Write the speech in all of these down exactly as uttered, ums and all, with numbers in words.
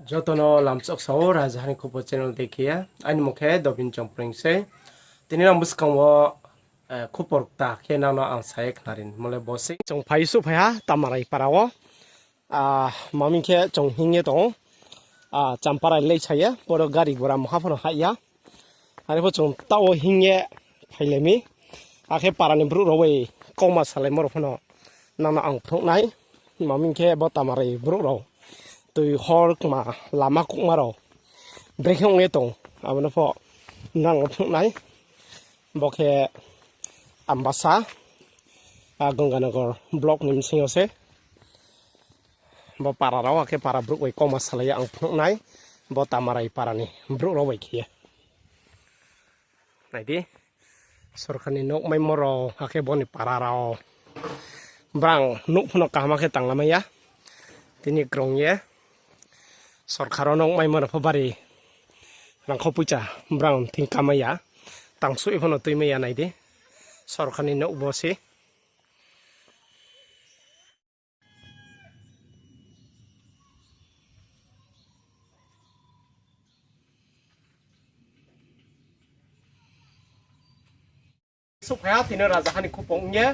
Joto no lamchok sao, Rajaha ni Khupor channel dei khe ye. Aini mung khe Dobin Chongpreng sei. Tini nang buskang wo, eh, khupor kta khe nang no ang sa ye khnari mo le bo sei. Chung phai suh phai ha Tamarai para wo. Ah, maming khe chung hing ye tong ou. Ah, Champarai lei sa ye, boro gari gura mungha pho no hah ya. Are pho chung taoh wo hing ye phailai mi. Akhe para ni brouh rao bai kauma salaimo rao pho no nang no ang phnuh nai. Maming khe bo Tamarai brouh rao tui hor kma lama kukma rao brekhe ong ye tong, abo no pho nang no phnuh nai. Bo khe Ambasa, a, Ganganagar block ni bsing yo se. Bo para rao, akhe para brouh bai kauma salai ye ang phnuh nai. Bo Tamarai para ni brouh rao bai khe ye. Nai di, sorkar ni nouh maimo rao, akhe bo ni para rao. Brang nouh pho no kaham khe tanglamai ya. Tini krung ye. Sorkar wo nouh maimo no pho bari rangkho poicha brang thing kamai ya. Tangsuh ye pho no tuimai ya nai di. Sorkar ni nouh bo se. Suhphai ha tini Rajaha ni Khupor ong ye,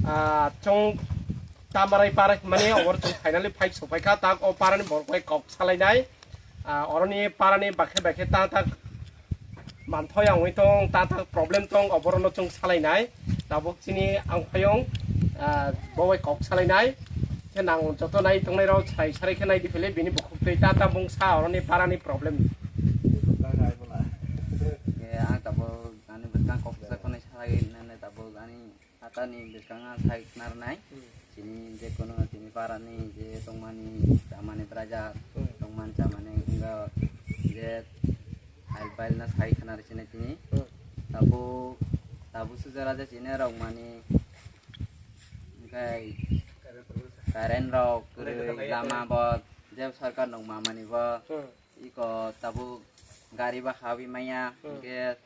ah, chung Tamarai para himani aboro chung finally phai suhphai kha, tak o para ni borok bai kok salai nai. Ah, oro ni para ni bakhe bakhe ta tak manthoi ang oi tong, ta tak problem tong, aboro no chung salai nai. Tabuk chini ang phaiyong, ah, bo bai kok salai nai. Khe nang joto nai tongnai rao sarai sarai khe nai di phele bini bukhuk twi ta ta bung sa oro ni para ni problem. Ang tabuk ani bwskang kok sa khonai salai nai tabuk ani hata ni bwskang a sai khnar nai. Chini je kono chini para ni je tongmani chamani braja tongmani chamani wngkha je ail pail no sai khnar chini tini. Tabuk tabuk sujara je chini rok mani wngkha current rok kwrwi lama bo je sarkar nokma mani bo. Iko tabuk gari ba hawi maya, hingke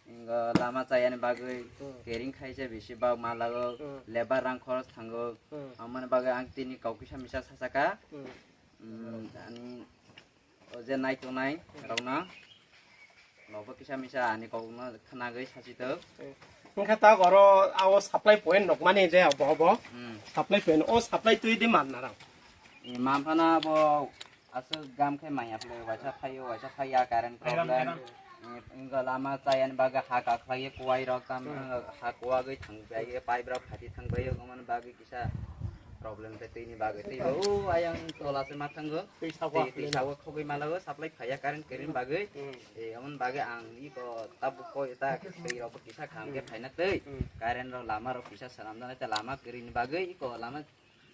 ingo lama chaya ni bagwi kering khai se bisi bak ma lago, lebar rang khoros thango. Amoni bagwi ang tini kok kisa misa sasaka. Ani o je nai tongnai rokno lobo kisa misa ani kok no khnagwi sasi tok. Hingke ta oro ao supply point nokmani je obo obo. Supply point o supply twi di man narang. Manphana bo Aswk gam khe manya phlai waisa phai o, waisa phai ya, current problem. Wngkha lama chaya ni bagwi ha kakhlai ye kuai rok tam, ha kuagwi thang bai ye pipe rok phati thang bai o, omo ni bagwi kisa problem khe twi ni bagwi. Twi bo o ayang tola se ma thango. Twi sawa khogwi malago, supply phai ya current kwrwi ni bagwi. Omo ni bagwi ang iko tabuk koi ta twi rok bo kisa kham khe phaina twi. Current rok lama rok kisa swnam jana te lama kwrwi ni bagwi iko lama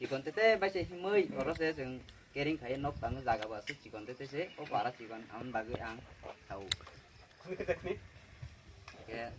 Chikon tete bai se himwi oro se chwng kering khai nok tangwi jaga bo aswk chikon tete se o para chikon amoni bagwi ang thau. Khe